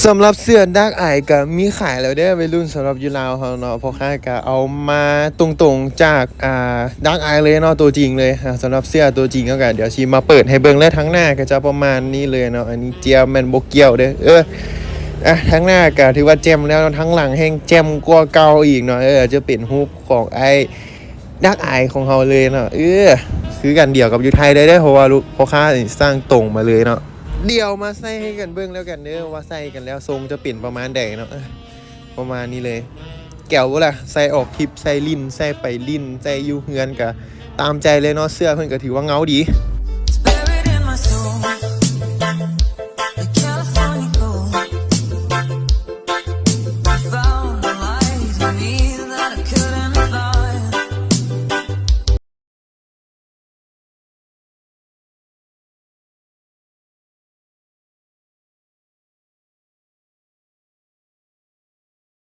ສຳລັບເສື້ອ Dark Eye ກໍມີຂາຍແລ້ວເດີໄວລຸ້ນ. ສຳລັບຢູ່ລາວເຮົາເນາະ ພໍ່ຄ້າກໍເອົາມາຕົງໆຈາກ ອ່າ Dark Eye ເລີຍເນາະ ຕົວຈິງເລີຍ. ອ່າ ສຳລັບເສື້ອຕົວຈິງເຮົາກໍດຽວຊິມາເປີດໃຫ້ເບິ່ງ ແລະ ທາງໜ້າກໍຈະປະມານນີ້ເລີຍເນາະ. ອັນນີ້ຈຽມແມ່ນບໍ່ກ່ຽວເດີ. ເອີ ອ່າ ທາງໜ້າກໍຖືວ່າແຈ່ມແລ້ວເນາະ ທາງຫຼັງແຮ່ງແຈ່ມກວ່າເກົ່າອີກເນາະ. ເອີ ຈະເປັນຮູບຂອງໄອ້ Dark Eye ຂອງເຮົາເລີຍເນາະ. ເອີ ຄືກັນດຽວກັບຢູ່ໄທເລີຍເດີ ເພາະວ່າລູກພໍ່ຄ້ານີ້ສັ່ງຕົງມາເລີຍເນາະ. ດຽວມາໃສ່ໃຫ້ກັນເບິ່ງແລ້ວກັນເດີ ວ່າໃສ່ກັນແລ້ວຊົງຈະເປັນປະມານໃດເນາະ. ເອີ ປະມານນີ້ເລີຍ. ແກວບໍ່ລະ ໃສ່ອອກທຣິບ ໃສ່ຫຼິ້ນ ໃສ່ໄປຫຼິ້ນ ໃສ່ຢູ່ເຮືອນກະຕາມໃຈເລີຍເນາະ. ເສື້ອເພິ່ນກະຖືວ່າເງົາດີ.